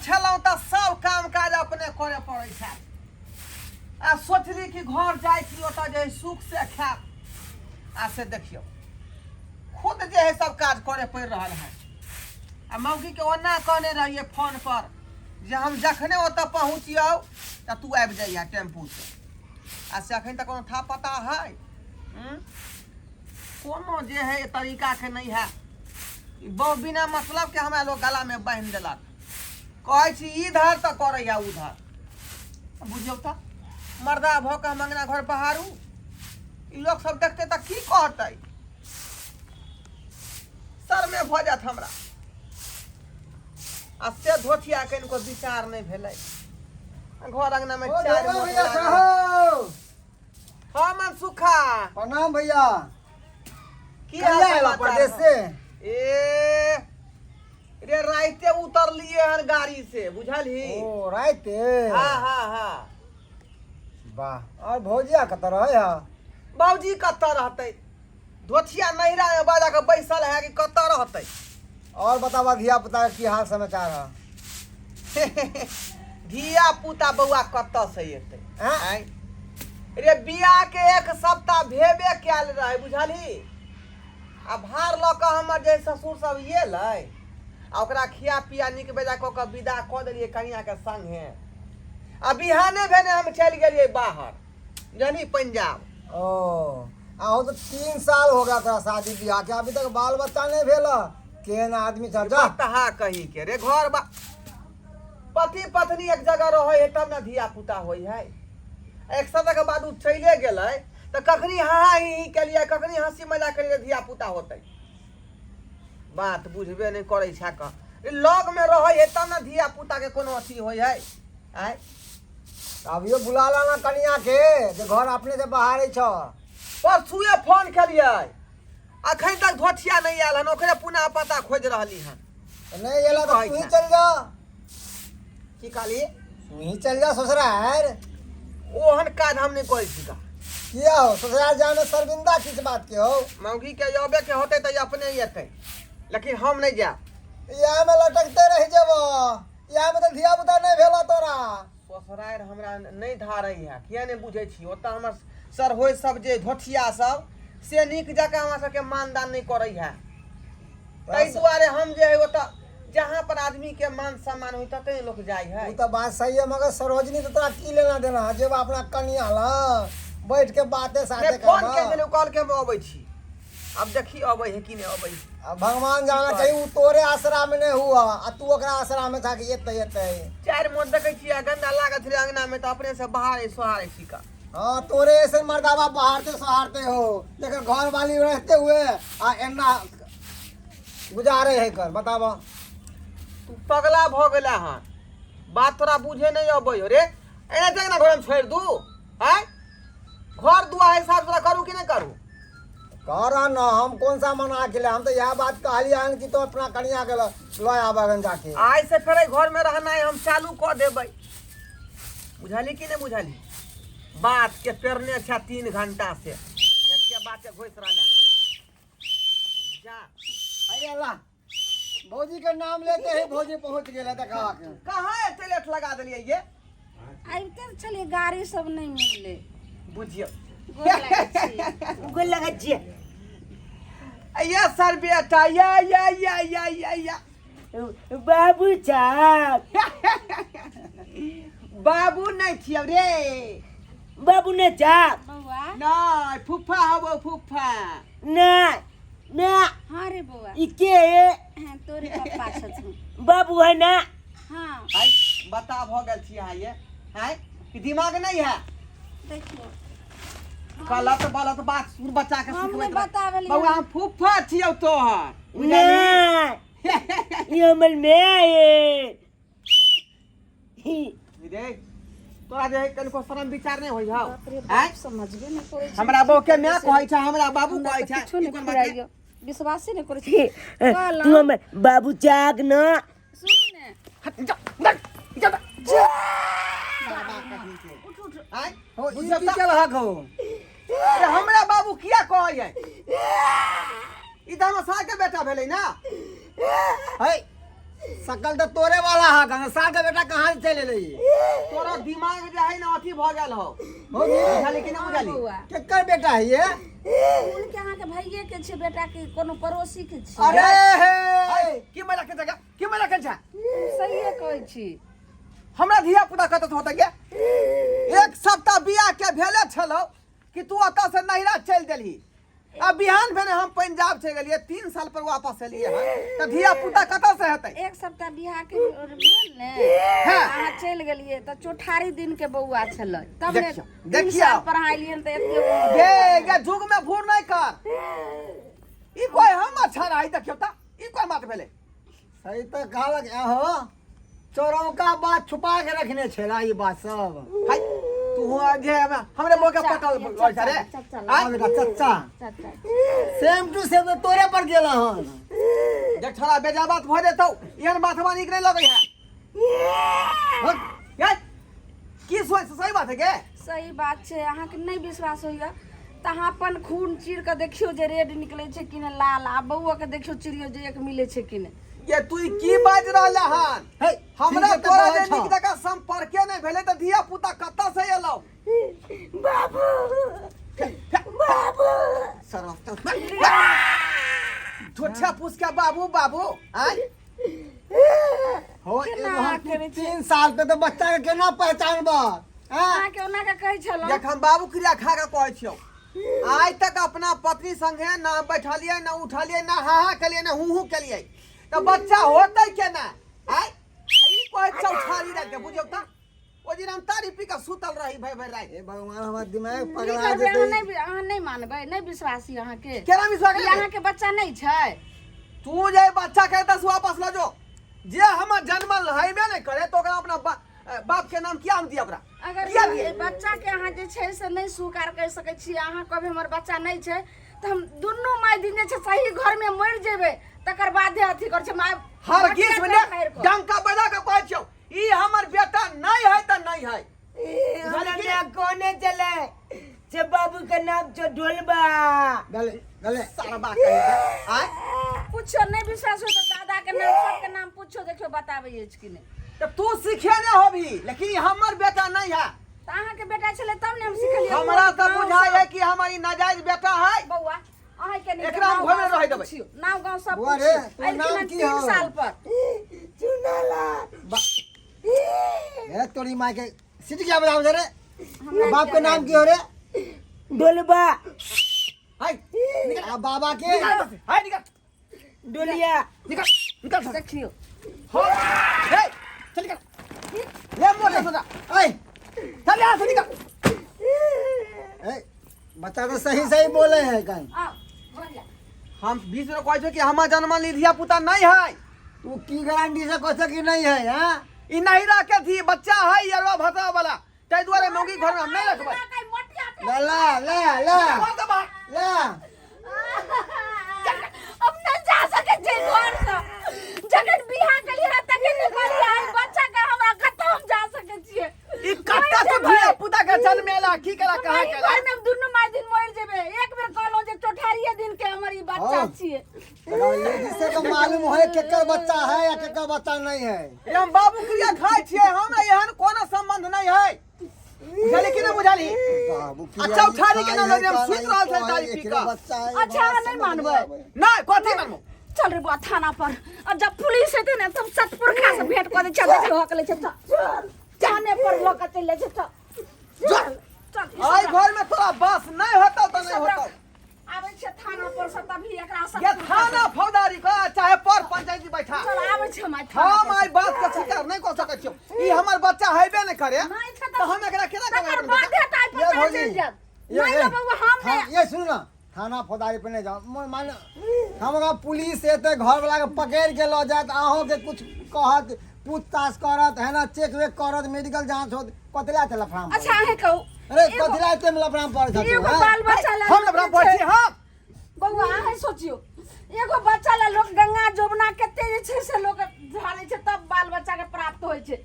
छलहुँ तऽ सब काम काज अपने करे पड़ै छै आ सोचली कि घर जाइ छी ओतऽ जे सुख से खायब आ से देखियौ खुद जे है सब काज करे पड़ि रहल है आ मौगीके ओना कहने रहियै फोन पर जे हम जखने ओतऽ पहुँचियौ तऽ तू आबि जइहे टेम्पूसँ आ से अखन तक कोनो था पता है हम्म? कोनो जे है तरीकाके नहि है ई बहु बिना मतलब के हमरा लोग गला में बान्हि देलक कहै छी इधर तऽ करैया उधर बुझियौ तऽ मर्दा भऽ कऽ हम अङ्गना घर बहारू ई लोक सब देखतै तऽ की कहतै शर्मे भऽ जायत हमरा आ से धोथिया के इनको विचार नहि भेलै घर अंगना में ओ चारि धोबा मोट भैया लागल। साहब हाँ मनसुखा प्रणाम भैया की कहिया हाल आयला समाचार परदेश हौ? से ए रे राइते उतरलिए हन गाड़ी से बुझलही ओ राइते हाँ हाँ हाँ वाह और भौजिया कतऽ रहै है बाबूजी कतऽ रहतै धोथिया नैहरा में बाजा के बैसल है कि कतऽ रहतै और बताबा धिया पुता के की हाल समाचार है धिया पुता बौआ कतऽ से एतै आँय? आँय? रे बियाह के एक सप्ताह भेबे कयल रहै बुझलही आ भार लऽ कऽ हमर जे ससुर सब एलै आ ओकरा खिया पिया नीक बेजा कऽ कऽ विदा कऽ देलियै कनियाके संगे आ बिहाने भेने हम चलि गेलियै बाहर जानी पंजाब ओ अहो तो 3 साल हो गया तोरा शादी बियाह के अभी तक बाल बच्चा नहीं भेल केहन आदमी छ जा बतहा कही के रे घर बा पति पत्नी एक जगह रहै है तब ने धिया पुता होइ है एक सप्ताह के बाद उ चले गेलै तऽ कखनी हा हा ही ही केलियै कखनी हंसी मजाक केलियै धिया पुता होतै बात बुझबे नहि करै छै कऽ लग मे रहै है तब ने धिया पुता के कोनो अथी होइ है आँय अभियो बुला लाना कनिया के जे घर अपने से बाहर छ परसुए फोन केलियै अखन तक धोथिया नहि आयल हन ओकरे पुनः पता खोजि रहली हन तो नहीं एला तो कहै तू ही छै? चल जा की कहली तू ही चल जा ससुराल ओहन काज हम नहि करै छी का किया हो ससुराल जाए में शर्मिंदा किस बात के हो मौगी के अबे के होतै तऽ अपने एतै लेकिन हम नहि जायब इएह में लटकते रह जेबो इएह में तो धिया पुता नहीं भेला तोरा ससुरारि हमरा नहि धारै है किया नहि बुझै छी ओतऽ हमर सरहोइ सब जे धोथिया सब से नीक जकाँ हमरा सबके मानदान नहि करै है ताहि दुआरे हम जे है ओतऽ जहाँ पर आदमी के मान सम्मान होइ ततै लोक जाइ है उ तो बात सही है मगर सरोजनी तो तोरा की लेना देना है जेब अपना कनिया ल बैठ के बाते साथे नहि फोन करबा। के देलू कहलकै हम अबै छी अब देखी अबै है कि नहि अबै है अब भगवान जाने कहीं उ तोरे आसरा में नहीं हुआ आ तू ओकरा आसरा में था कि एते एते चारि मोट देखै छियै गंदा लागत छलै अंगना में तऽ अपने से बाहर सोहारै छी का हाँ तोरे ऐसे मर्दाबा बाहरते सहारते हो लेकिन घर वाली रहते हुए आ एना गुजारे है कर बताबा तू पगला भऽ गेला हन बात तोरा बुझे नहि अबै हो रे एना देख ना घर में छोड़ि दू आँय घर दुआर हिसाब तोरा करू कि नहि करू कर न हम कौन सा मना के हम तो यह बात कहलिए हन कि तो अपना कनिया के ल आबगन जाके आइ से फेर एहि घरमे रहनाइ हम चालू कऽ देबै बुझली कि नहि बुझली बात के पेरने छै 3 घंटा से एके बात के घुसि रहल जा अरे अल्लाह भौजी के नाम लेते ही भौजी पहुंच गेल देखा के कहाँ एते लेट लगा देलियै ये आबिते तऽ छलियै गाड़ी सब नहि मिललै बुझियौ गोर लागै छी गोर लगै छियै ये सर बेटा या या या या या या बाबू साहब बाबू नहीं छियौ रे बाबू ने साहब बौआ नहीं फुफा हबो फुफा ना ना हाँ रे बौआ ई के है हाँ, तोरे पप्पा छथुन बाबू है ना हाँ हाय बता भऽ गेल छी अहाँ ये हाय कि दिमाग नहीं है देखियौ गलत गलत बात सुन बच्चा के हम सिखबैत नहि रह। बताबलियै। बौआ हम फुफा छियौ तोहर ना ई हमर my है रे तोरा जे कनिको शरम विचार नहि होइ हौ बाप रे आँय? बाप समझबे नहि करै छै हमरा बहू के माय कहै छै हमरा बाबू हमरा कहै तऽ छै किछो नहि ई कोन बात छै? फुराइयो विश्वासे नहि करै छै तू कहलहुँ हमर बाबू जाग ना सुनू ने हट, जा, जा, जा, जा। बाबा कहीं के। आँय? हो ई बुझब की तऽ- केलहक हो अरे हमरा बाबू किया कहै है ई तऽ हमर सार के बेटा भेलै ना है शकल तो तोरे वाला है कहाँ साल के बेटा कहाँ से चले एलै तोरा दिमाग जे है ना अथी भऽ गेल हो हो गेल? बुझाली कि ना बुझाली बौआ केकर बेटा है ये खून के अहाँके भैये के छै बेटा के कोनो पड़ोसी के छै अरे हे की मैला के जगह की मैला के छै सहिए कहै छी हमरा धिया पुता कतऽ होतै गे एक सप्ताह बियाह के भेले छलौ कि तू ओतऽ से नैहरा चलि देलही आ बिहान भेने हम पंजाब चलि गेलियै 3 साल पर वापस एलियै हन तऽ धिया पुता कतऽ से हेतै एक सप्ताह बियाह के भेल ने हाँ। अहाँ चलि गेलियै तऽ चौठारी दिन के बौआ छलै तब ने देखियौ, 3 देखियौ। साल पर अहाँ एलियै तऽ एते गे गे जुग में भूर नहीं कर ई कोई हम अच्छा रही देखियौ तऽ ई कोई बात भेलै सही तऽ कहलक हो चोरौका बात छुपा के रखने छेला ई बात सब हाय तू हुआ जे हमरे मुँह के चचा, पटल ये बोल रे चचा, आय हाँ बेटा चच्चा चचा सेम टू सेम तो तोरे पर गेल हन देख छोड़ा बेजा बात भऽ जेतौ एहन बात हमरा नीक नहि लगै है हट, ये की सोच सही बात है गे सही बात छै अहाँके नहि विश्वास होइए तऽ अहाँ अपन खून चीर कऽ देखियौ जे रेड निकलै छै कि नहि लाल आ बौआके देखियौ चिड़ियौ जे एक मिलै छै कि नहि ये तू ई की बाजि रहल हन हे, हमरा ठीक है तऽ तोरा कहै जे छौ। नीक जकाँ संपर्के नहि भेलै तऽ धिया पुता कतऽ से एलौ बाबू बाबू सरफ तऽ झूठा पूछ के बाबू बाबू आय हो केना एगो हम तू करै छी? 3 साल पे तो बच्चा के केना पहचानबा हैं? अहाँके ओना के कहै छलहुँ देख हम बाबू क्रिया खा के कहै छियौ आइ तक अपना पत्नी संगे ना बैठलियै ना उठलियै ना हा हा केलियै ना हूँ हूँ केलियै तऽ बच्चा होतै केना आइ ई कहै चौछारी राति के बुझियौ तऽ ओहि दिन हम तारी पी कऽ सुतल रही भरि भरि राति हे भगवान हमर दिमाग की पगला करबै अहाँ जेतै नहि अहाँ नहि मानबै नहि विश्वास यऽ अहाँके केना विश्वास ई करबै? अहाँके बच्चा नहि छै तू जे बच्चा के एतऽ से वापस लऽ जो जे हमर जन्मल हेबे नहि करे तऽ ओकरा अपना बाप के नाम किया हम दिया ओकरा अगर किया दिए ई बच्चा के अहाँ जे छै से नहि स्वीकार कर सकै छी अहाँ कहबै हमर बच्चा नहि छै तऽ हम दुनू माय दिन जे छै सही घरमे मरि जेबै तकर बादे अथी करै छै माय हर गीत में बच्चा के मारि कऽ। डंका बजा के कहै छियौ ई हमर बेटा नहीं है तऽ नहीं है ई हमरा माय कोने चले से बाबू के नाम छो ढोलबा गले गले सरबा कही के आय पूछो नहि विश्वास हो तऽ दादा के नाम सबके नाम पूछो देखियो बताबै अछि कि नहि तऽ तू सीखे ने होबी लेकिन ई हमर बेटा नहीं है तऽ अहाँके बेटा छलै तब ने हम सिखलियै हमरा तऽ गाँव बुझाइ सब- है कि हमर ई नाजायज बेटा है बौआ अहाँके नहि एकरा हम गाँव घरमे गाँव रहै सब देबै। पुछियौ। नाव गाँव सब बौआ रे, पुछियौ। तोर एलखिन नाम हन की तीन हौ? साल पर चुनाला ए तोरी माय के सीट क्या बजाओ रे हमरा बाप के नाम की हो रे ढोलबा हाय आ बाबा के निकल एतऽ से, हाय निकल डोलिया निकल निकल से। देखियौ हो हे चल निकल ले मोटर सोचा ऐ चल यहाँ से निकल ए बच्चा तो सही सही बोले है कहीं आउ बढ़िया हम 20 बेर कहै छियौ कि हमर जन्मल ई धिया पुता नहीं है तू की गारंटी से कह कि नहीं है हाँ ई नहीं रखे थी बच्चा है अरवा भतवा वाला ताहि दुआरे मौगी घर में हम नहीं रखबै ला ला ला ला घर से बाहर ला हम नहीं जा सके छे घर से जखन बियाह केलियै रह तखन ने कहलियै आइ बच्चा के हमरा कतौ हम जा सके छियै ई कत्ता से धिया पुता के जन्मेला की केला कहाँ एहि केला घर में हम दुनू माय दिन मरि जेबै एक बेर कहलहुँ जे चौठारिये दिन के हमर ई बच्चा हाँ। छियै लेडीज के मालूम है केकर बच्चा है या केकर बच्चा नहीं है ये हम बाबू क्रिया खाइ छियै हमरा एहन कोनो संबंध नहीं है बुझली कि नहीं बुझली बाबू अच्छा, उठारी के नाम लेने हम सुति रहल छै तारी पी कऽ। बच्चा है अच्छा, बड़ा नहीं समझ मानबै। आबै। नहीं कथी मानबो चल रे बुआ थाना पर और जब पुलिस एतै ने तब सतपुरखा से भेंट कऽ दै छै देखियौ हक लै छै चल थाने पर लऽ कऽ चलि जाइ छै चल चल चल ई आइ सब घर में तोरा बस नहीं होतौ तऽ ई नहीं सब होतौ रख। आबै छै थाना पर से तभी एकरा सब ये थाना फौजदारी का चाहे पर पंचायती बैठा चल आबै छै हम आइ थाना हम पर आइ बात के स्वीकार नहीं कऽ सकै छियौ ई हमर बच्चा हेबे नहीं करे नहि छै तऽ हम एकरा केना तकर कहबै बाद हेतै ये पता भौजी, चलि जायत ये नहि ए, तऽ बौआ हम नहि ये सुन ना थाना फौजदारी पे नहीं जाओ मान हमरा पुलिस एते घर वाला के पकड़ के लऽ जायत अहों के कुछ कहत पूछताछ करत है ना चेक वेक करत मेडिकल जांच होत कतला चला लफड़ा अच्छा अहें कहू अरे एगो- कथी एते में लफड़ा पड़ जात एगो बाल बच्चा ला हम लफड़ा पड़ छी हम बौआ अहें सोचियो एगो बच्चा ला लोग गंगा जमुना कते जे छै से लोग झालै छै तब बाल बच्चा के प्राप्त होइ छै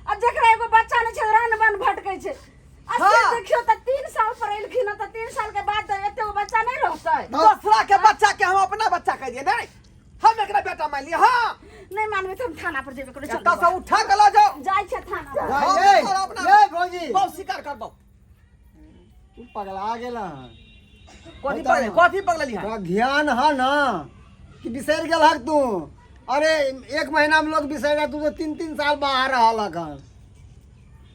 आ जकरा एगो बच्चा नहि छै रन बन भटकै छै आ से हाँ। देखियौ तऽ 3 साल पर एलखिन हँ तऽ 3 साल के बाद तऽ एते गो बच्चा नहि रहतै दोसरा के बच्चा के हम अपना बच्चा कह दिए नहीं हम एकरा बेटा मान लिए हाँ नहि मानबै तऽ हम थाना पर जेबे करै एतऽ से उठा के लऽ जाओ। जाइ छै थाना पर। हम ये तोरा अपना ये भौजी, बहुत शिकार करबौ। तू पगला गेल हन। कथी पगले, कथी पगलली है? तोरा ध्यान है ना कि बिसरि गेल हक तू? अरे, एक महीना में लोग बिसरि गया, तू तो 3-3 साल बाहर रहल हन।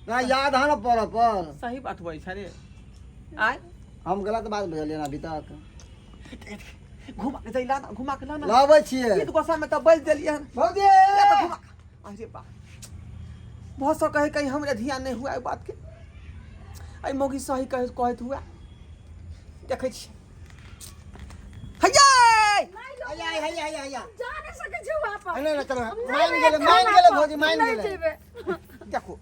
तोरा याद है ना पर पर? सही बात बोलै छै रे। आय। हम गलत बात बुझलियै ना अभी तक? घुमा के दैला ना, घुमा के लाना। लाबै छियै। ई गोसा में तऽ बज देलियै हन। भौजी। या तऽ घुमा। अरे बा, बहुत सौ कहे कहीं हमरा ध्यान नहीं हुआ एहि बात के। एहि मौगी सही कहे कहैत हुआ। देखै छियै। हैया। हैया हैया हैया हैया। जा नहि सकै छी वहाँ पर। नहीं नहीं, चलो। हम मान नहि गेलै, मान थाना गेलै पर, भौजी, मान नहि गेलै। जेबै। देखो,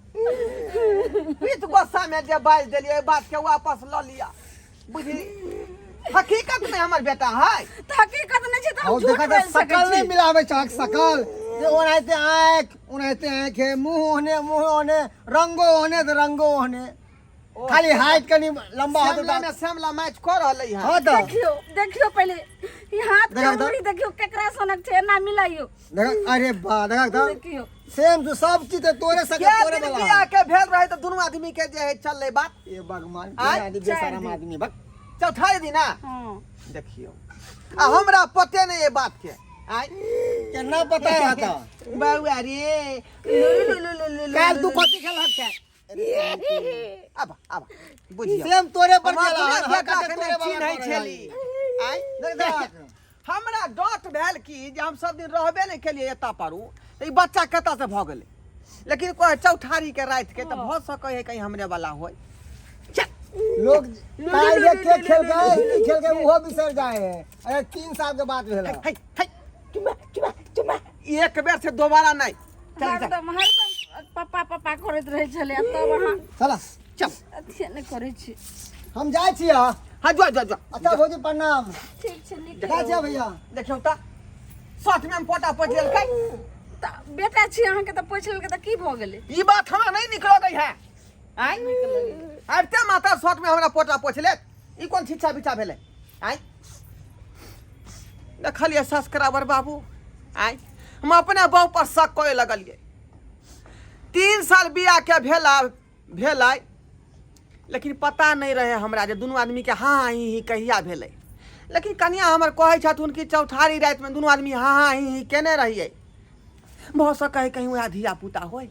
पीत गुस्सा में जे बाजि देलियै, एहि बात के वापस लऽ लिअ। बुझली, हकीकत में हमर बेटा है। तऽ हकीकत नहि छै तऽ हम और झूठ देखा बाजि तऽ सकै शकल नहीं छी? मिलावे चाहक शकल जे ओनाहिते आँख, ओनाहिते आँख है, मुंह ओहने, मुंह ओहने, रंगो ओहने तऽ रंगो ओहने, खाली हाइट कनी लंबा होते। श्यामला में श्यामला मैच कऽ रहलै है। हाँ तऽ। देखियौ, देखियौ, पहिले ई हाथ के देखा तऽ। अंगुरी देखियौ, केकरा सनक छै, एना मिलाइयौ। देखा, अरे बा, देखा तऽ। देखियौ। सेम टू सब चीज तऽ तोरे सके के तोरे दिन वाला। बियाह के भेल रहे तऽ दुनू आदमी के जे है चललै बात। ए भगवान। आँय? के आदमी बेशरम आदमी, बक। चौथाई दिना। हँ। देखियौ, आ हमरा पते नहि एहि बात के। आय। केना पता रहता? बौआ रे, लु लु लु लु लु लु। काल्हि तू कथी खेलहक छै? आब आब बुझियौ। सेम तोरे पर हम गेल अपने हन, बेटा हरकत के तोरे नहि वाला चिन्है करै छली। हन। आय। देख देख। हमरा डाँट भेल कि जे हम सब दिन रहबे नहि केलियै एतऽ पर, तऽ ई बच्चा कतऽ से भऽ गेलै? लेकिन कहै चौठारी के राति के तऽ भऽ सकै है कहीं हमरे वाला होय। चल। लोग काल्हि के खेलकै, की खेलकै, ओहो बिसरि जाइ है। अरे, 3 साल के बात भेल। है है, चुमा चुमा चुमा, एक बेर से दोबारा नहि। चल चल। हरदम हरदम पप्पा पप्पा करैत रहै छलै, आ तब अहाँ चल चल। अथिए नहि करै छी। हम जाइ छियै। हाँ, जो जो जो। अच्छा भौजी, प्रणाम। ठीक छै, नीक। जाइ छियै भैया। देखियौ तऽ, साथ में हम पोटा पोछि लेलकै। तऽ बेटा छी अहाँके तऽ पोछि लेलकै तऽ की भऽ गेलै? ई बात हमरा नहि नीक लगै है। आँय, आबिते माता शर्ट में हमरा पोटा पोछि लेत, ई कोन छिच्छा बिच्छा भेलै? आँय, देखलियै सब्सक्राइबर बाबू, आँय, हम अपने बाबू पर शक करे लगलियै। 3 साल बियाह के भेला भेलै, लेकिन पता नहि रहे हमरा जे दुनू आदमीके हाँ ही ही कहिया भेलै। लेकिन कनिया हमर कहै छथुन कि चौठारी रातिमे दुनू आदमी हाँ हाँ ही ही केने रहियै। भऽ सकै है कहीं वएह धिया पुता होय।